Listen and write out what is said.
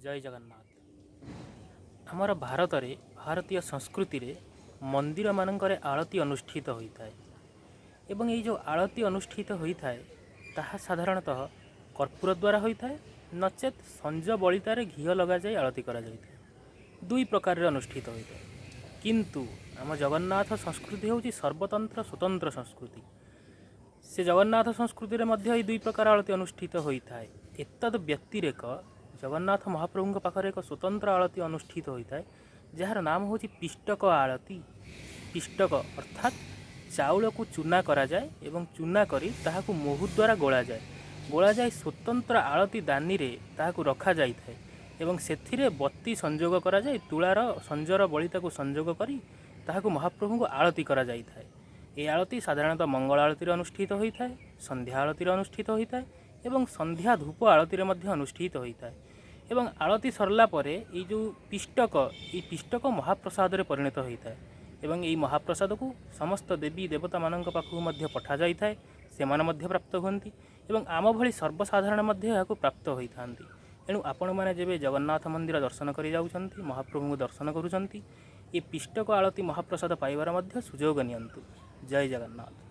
ଜୟ ଜଗନ୍ନାଥ। ଆମର ଭାରତରେ, ଭାରତୀୟ ସଂସ୍କୃତିରେ ମନ୍ଦିରମାନଙ୍କରେ ଆଳତି ଅନୁଷ୍ଠିତ ହୋଇଥାଏ ଏବଂ ଏଇ ଯେଉଁ ଆଳତି ଅନୁଷ୍ଠିତ ହୋଇଥାଏ, ତାହା ସାଧାରଣତଃ କର୍ପୂର ଦ୍ୱାରା ହୋଇଥାଏ, ନଚେତ୍ ସଞ୍ଜ ବଳିତାରେ ଘିଅ ଲଗାଯାଇ ଆଳତି କରାଯାଇଥାଏ। ଦୁଇ ପ୍ରକାରରେ ଅନୁଷ୍ଠିତ ହୋଇଥାଏ। କିନ୍ତୁ ଆମ ଜଗନ୍ନାଥ ସଂସ୍କୃତି ହେଉଛି ସର୍ବତନ୍ତ୍ର ସ୍ୱତନ୍ତ୍ର ସଂସ୍କୃତି। ସେ ଜଗନ୍ନାଥ ସଂସ୍କୃତିରେ ମଧ୍ୟ ଏହି ଦୁଇ ପ୍ରକାର ଆଳତି ଅନୁଷ୍ଠିତ ହୋଇଥାଏ। ଏତଦ୍ ବ୍ୟତିରେକ ଜଗନ୍ନାଥ ମହାପ୍ରଭୁଙ୍କ ପାଖରେ ଏକ ସ୍ୱତନ୍ତ୍ର ଆଳତି ଅନୁଷ୍ଠିତ ହୋଇଥାଏ, ଯାହାର ନାମ ହେଉଛି ପିଷ୍ଟକ ଆଳତି। ପିଷ୍ଟକ ଅର୍ଥାତ୍ ଚାଉଳକୁ ଚୁନା କରାଯାଏ ଏବଂ ଚୁନା କରି ତାହାକୁ ମହୁ ଦ୍ୱାରା ଗୋଳାଯାଏ। ଗୋଳାଯାଇ ସ୍ୱତନ୍ତ୍ର ଆଳତି ଦାନିରେ ତାହାକୁ ରଖାଯାଇଥାଏ ଏବଂ ସେଥିରେ ବତି ସଂଯୋଗ କରାଯାଇ, ତୁଳାର ସଞ୍ଜର ବଳିତାକୁ ସଂଯୋଗ କରି ତାହାକୁ ମହାପ୍ରଭୁଙ୍କୁ ଆଳତି କରାଯାଇଥାଏ। ଏହି ଆଳତି ସାଧାରଣତଃ ମଙ୍ଗଳ ଆଳତିରେ ଅନୁଷ୍ଠିତ ହୋଇଥାଏ, ସନ୍ଧ୍ୟା ଆଳତିରେ ଅନୁଷ୍ଠିତ ହୋଇଥାଏ ଏବଂ ସନ୍ଧ୍ୟା ଧୂପ ଆଳତିରେ ମଧ୍ୟ ଅନୁଷ୍ଠିତ ହୋଇଥାଏ। ଏବଂ ଆଳତି ସରିଲା ପରେ ଏଇ ଯେଉଁ ପିଷ୍ଟକ, ଏଇ ପିଷ୍ଟକ ମହାପ୍ରସାଦରେ ପରିଣତ ହୋଇଥାଏ ଏବଂ ଏଇ ମହାପ୍ରସାଦକୁ ସମସ୍ତ ଦେବୀ ଦେବତାମାନଙ୍କ ପାଖକୁ ମଧ୍ୟ ପଠାଯାଇଥାଏ। ସେମାନେ ମଧ୍ୟ ପ୍ରାପ୍ତ ହୁଅନ୍ତି ଏବଂ ଆମ ଭଳି ସର୍ବସାଧାରଣ ମଧ୍ୟ ଏହାକୁ ପ୍ରାପ୍ତ ହୋଇଥାନ୍ତି। ଏଣୁ ଆପଣମାନେ ଯେବେ ଜଗନ୍ନାଥ ମନ୍ଦିର ଦର୍ଶନ କରି ଯାଉଛନ୍ତି, ମହାପ୍ରଭୁଙ୍କୁ ଦର୍ଶନ କରୁଛନ୍ତି, ଏ ପିଷ୍ଟକ ଆଳତି ମହାପ୍ରସାଦ ପାଇବାର ମଧ୍ୟ ସୁଯୋଗ ନିଅନ୍ତୁ। ଜୟ ଜଗନ୍ନାଥ।